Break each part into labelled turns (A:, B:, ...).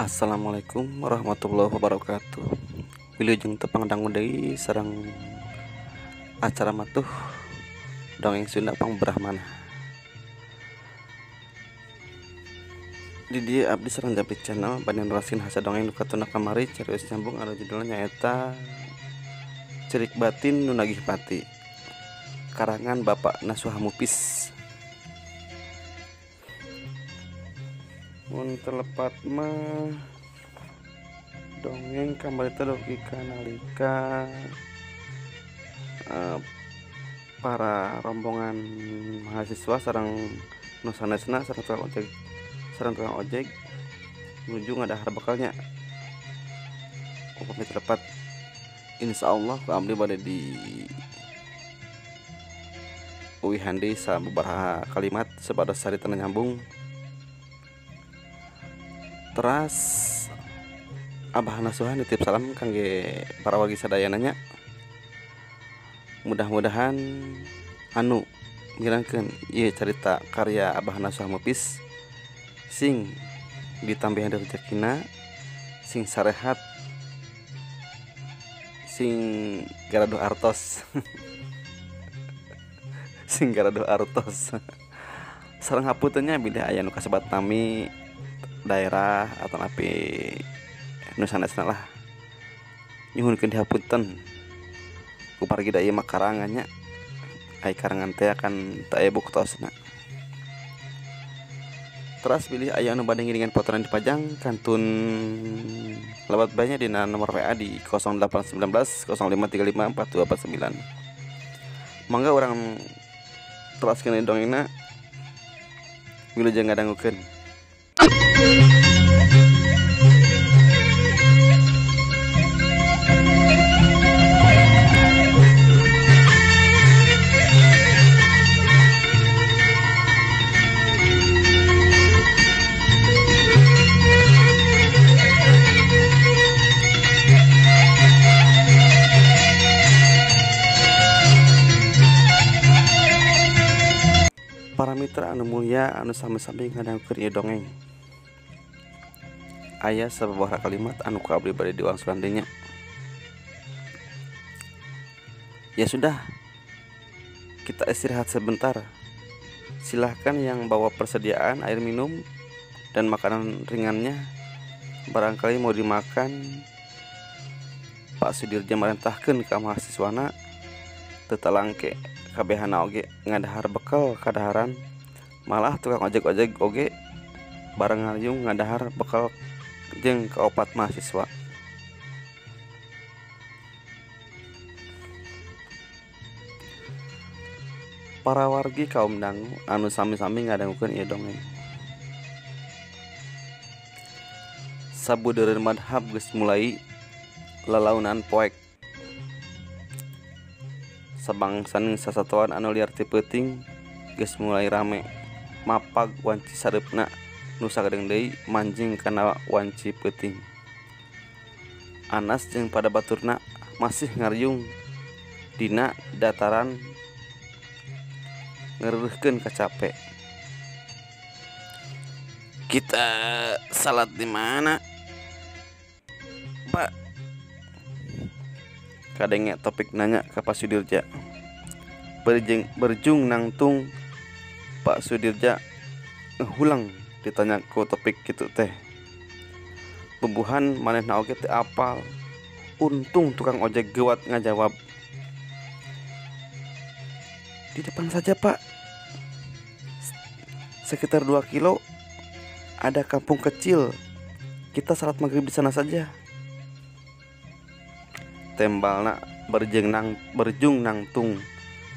A: Assalamualaikum warahmatullahi wabarakatuh. Wilujeng tepang dangu deui sareng acara matuh dongeng Sunda Pang Brahmana. Di dieu abdi sareng Japri Channel bade neraskeun hasa dongeng nu katuna kamari carios nyambung anu judulna nyaeta Cerik Batin Nu Nagih Pati, karangan Bapak Nasuha Mupis. Mun telepat mah dongeng kamari teh dugi ka nalika para rombongan mahasiswa sareng nu sanesna sareng tukang ojek menuju ngadahar bekalnya. Upami telepat insyaallah ku abdi bade di uwihan deui sababaraha kalimat supados saritana nyambung. Teras Abah Nasuha nitip salam kangge para wargi sadayana nya. Mudah-mudahan anu ngirangkeun ieu carita karya Abah Nasuha Mupis sing ditambihan rezekina, sing sarehat, sing garaduh artos. Sing garaduh artos. Sareng hapunten nya bilih aya nu kasebat nami daerah atau napi nu sanesna lah, nyuhunkeun dihapunten ku pargi da ieu mah karangan nya, ai karangan teh akan teu aya buktosna. Teras bilih aya anu bade ngiringan potonan dipajang kantun lebat bae nya dina nomor WA di 0819 0535 4249. Mangga urang teraskeun dongengna, wilujeng ngadangukeun. Para mitra anu mulia anu sami-sami ngadangukeun ieu dongeng, aya sababaraha kalimat anu ku abdi bade diwangsulan deui nya. Ya sudah, kita istirahat sebentar. Silahkan yang bawa persediaan air minum dan makanan ringannya, barangkali mau dimakan. Pak Sudirja marentahkeun ka mahasiswana teu talangke kabehana oge ngadahar bekal kadaharan, malah tukang ojek-ojek oge bareng ngariung ngadahar bekal jeung kaopat mahasiswa. Para wargi kaum dangu anu sami-sami ngadangukeun ieu dongeng. Sabudeureun madhab geus mulai lalaunan poek. Sabangsaning sasatoan anu liar ti peuting geus mulai rame mapag wanci sareupna nu sagedeung deui manjing kana wanci peuting. Anas jeung pada baturna masih ngariung dina dataran ngereuhkeun kacape. Kita salat di mana, Pak? Kadenge topik nanya ka Pak Sudirja. Berjung nangtung Pak Sudirja ngehulang ditanya ku topik kitu teh. Bubuhan manehna oge teu apal. Untung tukang ojek gewat ngajawab, "Di depan saja, Pak. Sekitar 2 kilo ada kampung kecil. Kita salat maghrib di sana saja." Tembalna berjung nangtung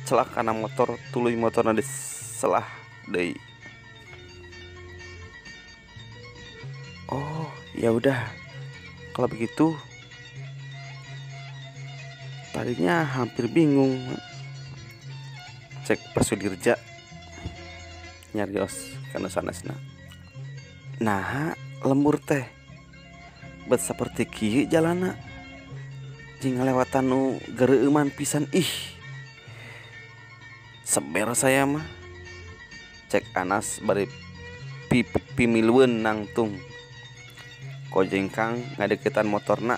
A: celak kana motor, tuluy motorna diselah deui. Oh, ya udah kalau begitu. Tadinya hampir bingung. Cek Pak Sudirja nyarios kana sanesna. Nah, lembur teh bet saperti kieu jalana. Jeung ngalewatan nu gereuman pisan ih. Seber saya mah. Cek Anas bari pimilueun nangtung. Kojengkang ngadeukeutan motorna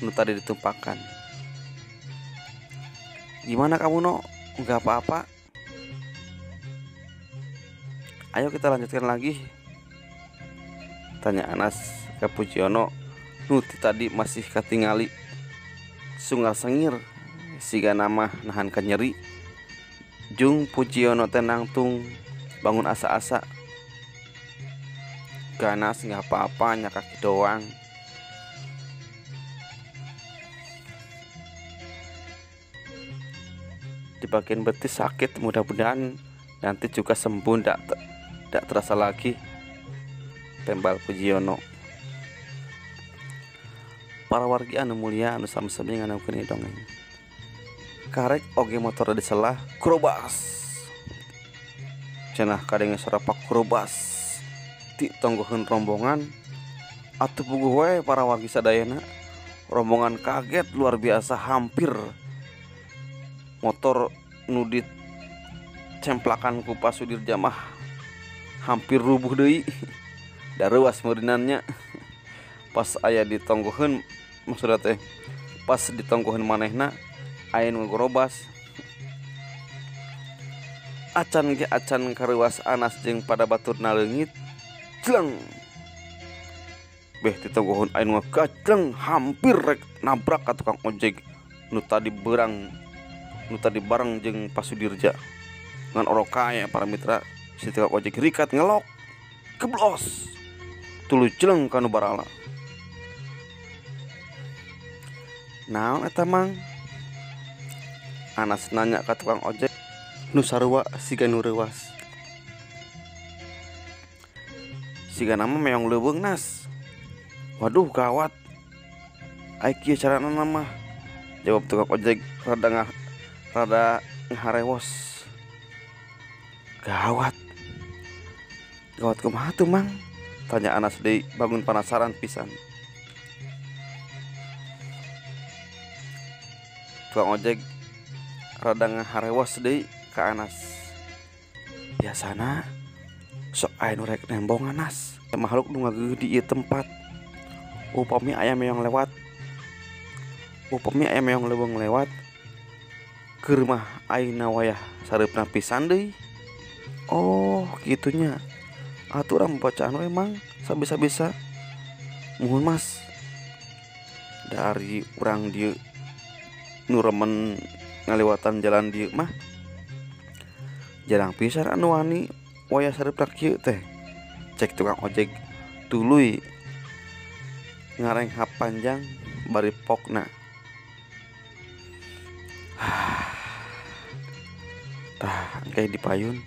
A: nu tadi ditumpakan. Gimana kamu no? Enggak apa-apa. Ayo kita lanjutkan lagi, tanya Anas ke Pujiono nu tadi masih katingali sungar sengir siga nama nahan kanyeri. Jung Pujiono teh nangtung bangun asa-asa. Ganas nggak apa-apa, hanya kaki doang. Di bagian betis sakit, mudah-mudahan nanti juga sembuh, ndak terasa lagi, tembal Pujiono. Para wargi anu mulia anu sami-sami nganukeun ieu dongeng. Karek oge motor diselah krobas. Cenah kadenge sarapak krobas ti tonggoheun rombongan. Atuh puguh we para wargi sadayana. Rombongan kaget luar biasa, hampir motor nu dicemplakan ku Pak Sudirja mah hampir rubuh deui. Dareuas meureunannya. Pas aya ditonggoheun, maksudna teh pas ditonggoheun manehna aya nu ngorobas. Acan ge acan kareuwas Anas jeung pada baturna leungit. Jleng. Beh ditonggoheun aya nu ngagajleng hampir rek nabrak ka tukang ojek nu tadi berang, nu tadi bareng jeung Pak Sudirja. Ngan oroka aya para mitra, si tukang ojek rikat ngelok keblos tuluy jleng ka nu barala. Naon eta mang? Anas nanya ka tukang ojek nu sarua siga nu reuwas. Siga nama meong leuweung Nas. Waduh gawat. Ai kieu carana mah, jawab tukang ojek rada ngaharewos. Gawat. Gawat kumaha tuh mang? Tanya Anas deui bangun penasaran pisan. Tukang ojek rada ngaharewos deui ka Anas. Biasana sok aya nu rek nembong Anas. Makhluk nu ngageuh di ieu tempat. Upami aya meong lewat, upami aya meong leuweung lewat, keur mah ayeuna wayah sareupna pisan deui. Oh, kitunya. Atuh urang bacaan we mang sabisa-bisa. Muhun Mas. Dari urang dieu nu remen ngaliwatan jalan dieu mah jarang pisan anu wani wayah sareupna kieu teh. Cek tukang ojek tuluy ngarenghap panjang bari pokna. Tah engke di payun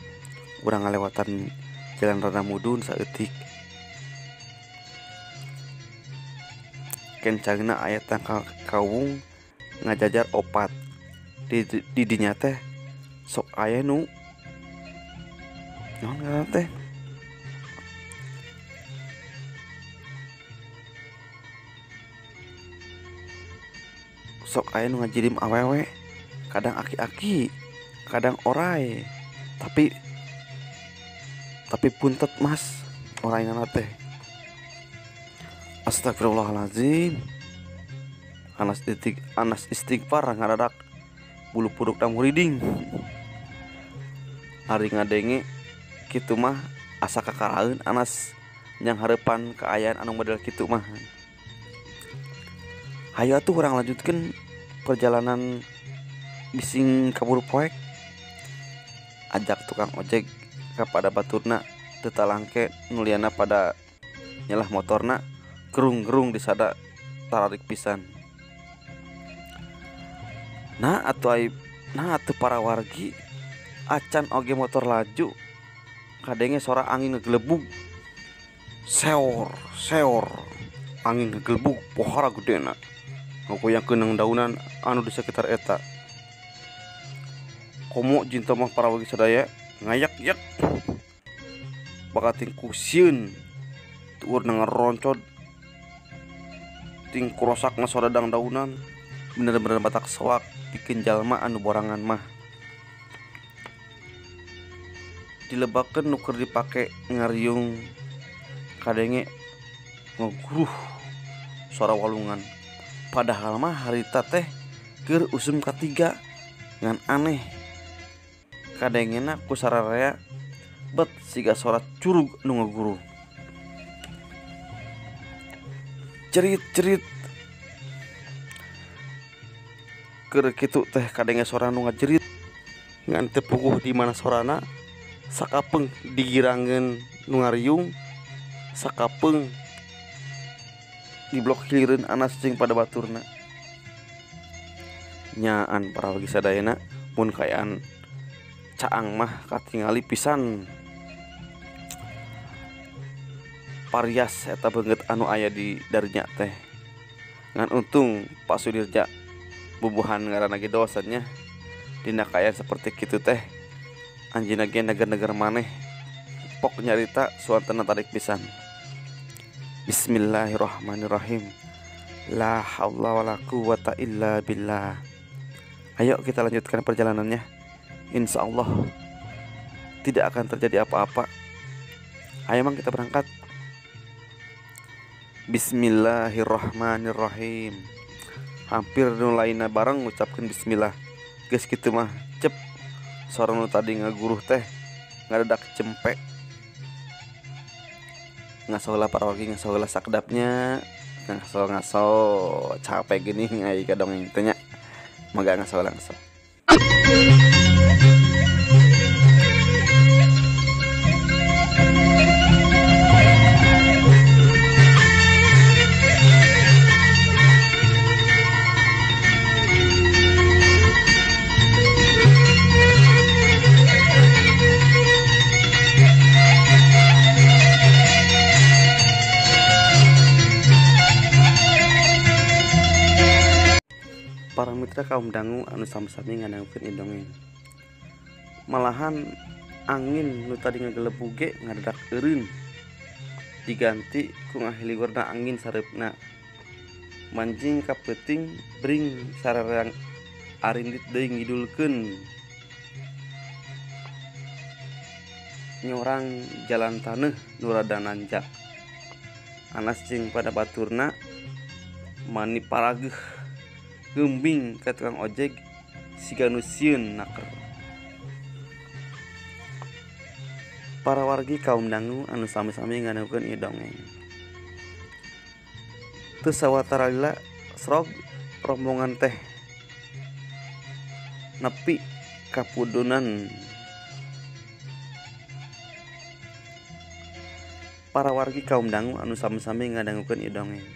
A: urang ngalewatan jalan rada mudun saeutik. Kencangna aya tangkal kawung ngajajar opat. Di dinya teh sok aya nu naon ngaranna teh? Sok aya nu ngajirim awewe, kadang aki-aki, kadang orai. Tapi puntet Mas oraina teh. Astagfirullahalazim. Anas istighfar ngadadak bulu puruk muriding. Ari ngadenge kitu mah asa kakaraeun Anas yang hareupan kaayaan anu model kitu mah. Hayu atuh urang lanjutkeun perjalanan bising kaburu poek. Ajak tukang ojek kepada baturna teu talangke nuliana pada nyelah motorna gerung-gerung disada tararik pisan. Nah atuh para wargi acan oge motor laju kadenge sora angin ngegelebug. Seor seor angin ngegelebug pohara gedena ngagoyangkeun daunan anu di sekitar eta. Komo jinta mah para wargi sadaya ngayak-yak bakating kusieun tuur ngeroncod ting kurosakna sodadang daunan. Bener-bener batak soak bikin jalma anu borangan mah. Dilebakeun nu keur dipake ngariung kadenge ngeguruh Suara walungan. Padahal mah harita teh keur usum katiga ngan aneh. Kadengena ku sararea bet siga suara curug nu ngaguruh. Cerit-cerit keur kitu teh kadenge sora nu ngajerit ngan teu puguh di mana sorana sakapeung digirangeun nu ngariung sakapeung di blok hilireun anas jeung pada baturna. Nyaan para wargi sadayana mun kaayaan caang mah katingali pisan parias eta beungeut anu aya di darinya teh. Ngan untung Pak Sudirja bubuhan ngaranna ge dosennya dina kaayaan seperti kitu teh anjeunna ge neger-neger maneh pok nyarita suantena tarik pisan. Bismillahirrahmanirrahim. La haula wala quwata illa billah. Ayo kita lanjutkan perjalanannya. Insya Allah tidak akan terjadi apa-apa. Ayo mang kita berangkat. Bismillahirrahmanirrahim. Hampir nu lainna bareng ngucapkeun bismillah. Geus kitu mah cep. Sora nu tadi ngaguruh teh ngadadak cempe. Ngaso heula para wargi, ngaso heula sakedapnya. Ngaso capek gini ngai ka dongeng teh nya. Mangga ngaso langsung. Para mitra kaum dangu anu sami-sami ngadangukeun ieu dongeng. Malahan angin nu tadi ngagelebug ge ngadadak eureun. Diganti ku ngahiliwurna angin sareupna. Manjing ka peuting bring sarereang arindit deui ngidulkeun. Nyorang jalan taneuh nu rada nanjak. Anas jeung pada baturna mani parageuh gembing ka tukang ojek siga nu sieun naker. Para wargi kaum dangu anu sami-sami ngadangukeun ieu dongeng. Teu sawatara lila srog rombongan teh nepi ka pudunan. Para wargi kaum dangu anu sami-sami ngadangukeun ieu dongeng.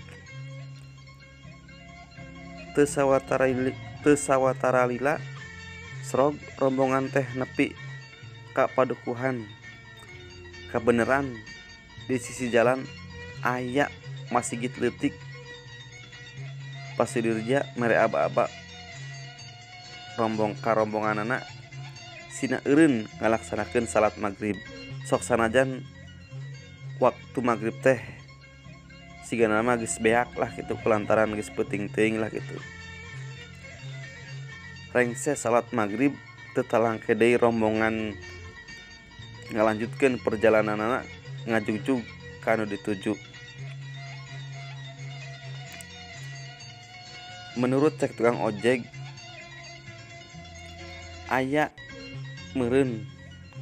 A: Teu sawatara lila srog rombongan teh nepi ka padukuhan. Kabeneran di sisi jalan aya masigit leutik. Pak Sudirja mere aba-aba rombong ka rombonganana sina eureun ngalaksanakeun salat magrib. Sok sanajan waktu magrib teh sigana mah geus beak lah kitu kulantaran geus peuting teuing lah kitu. Rengse salat magrib teu talangke deui rombongan ngalanjutkeun perjalananana ngajugjug ka nu dituju. Menurut cek tukang ojek aya meureun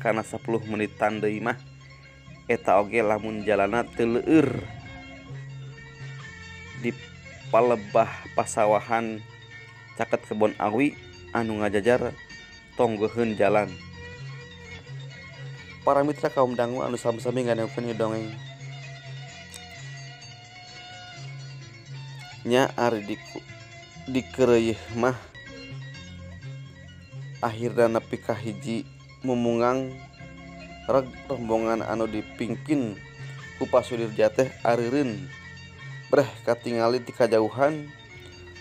A: kana 10 menitan deui mah eta oge lamun jalanna teu leueur di palebah pasawahan caket kebon awi anu ngajajar tonggoheun jalan. Para mitra kaum dangu anu sami-sami ngadangukeun ieu dongeng. Nya ari dikeureuy mah akhirna nepi ka hiji mumungang reg rombongan anu dipingpin ku Pak Sudirja teh areureun. Breh katingali ti kajauhan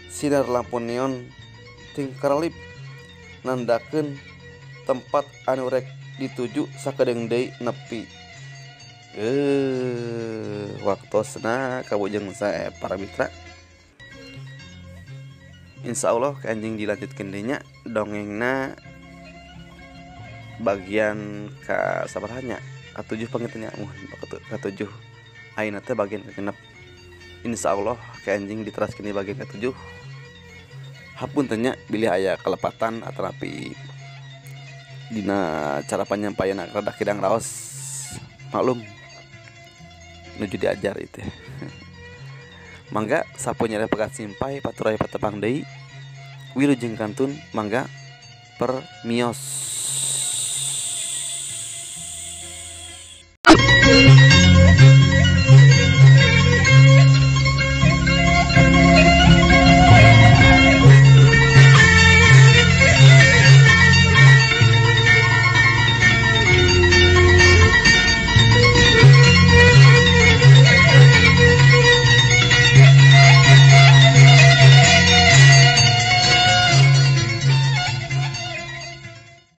A: sinar lampu neon tingkerlip nandakeun tempat anu rek dituju sakedeung deui nepi. Waktosna kabujeng sae para mitra. Insya Allah anjing dilanjutkeun deui nya dongengna bagian ka sabaraha nya? Ka 7 panginten nya, mun ka 7. Ayeuna teh bagian ka 6. Insya Allah ke anjing diteraskeun di bagian ke-7. Hapunten nya bilih aya kelepatan atanapi dina cara penyampaian rada kidang raos, maklum nuju diajar itu. Mangga sapu nyere pegat simpai paturay patepang deui, wilujeng kantun, mangga permios.